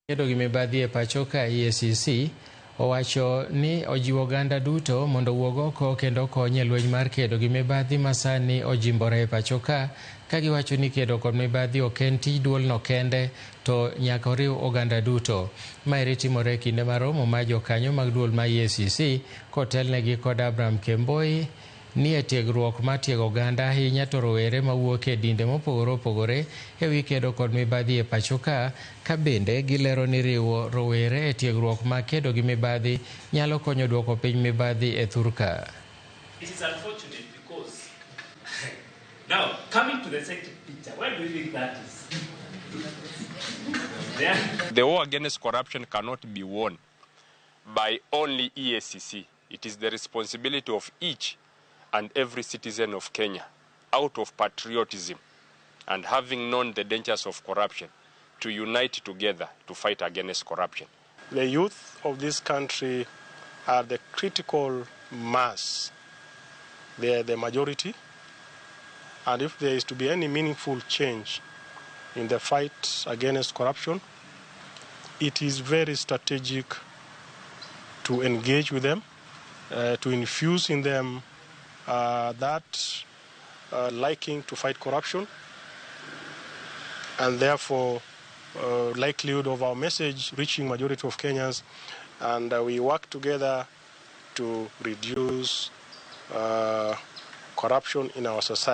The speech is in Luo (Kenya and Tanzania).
Kedo gi mibadhi e pacho ka EACC owacho ni ojiwo oganda duto mondo owuog oko kendo okony e lweny mar kedo gi mibadhi ma sani ojimbore e pacho ka ka giwacho ni kedo kod mibadhi ok en tij duolno kende to nyaka oriw oganda duto. Maeri timore e kinde mar romo mar jokanyo mag duol mar EACC kotelnegi kod Abraham Kemboi ni e tiegruok mar tiego oganda ahinya to rowere mawuok e dinde mopogore opogore e wi kedo kod mibadhi e pacho ka ka bende gilero ni riwo rowere e tiegruok mar kedo gi mibadhi nyalo konyo duoko piny mibadhi e thurka. It is unfortunate because now coming to the second picture, where do you think that is? Yeah. The war against corruption cannot be won by only EACC. It is the responsibility of each and every citizen of Kenya, out of patriotism and having known the dangers of corruption, to unite together to fight against corruption. The youth of this country are the critical mass. They are the majority. And if there is to be any meaningful change in the fight against corruption, it is very strategic to engage with them, to infuse in them that liking to fight corruption, and therefore likelihood of our message reaching majority of Kenyans, and we work together to reduce corruption in our society.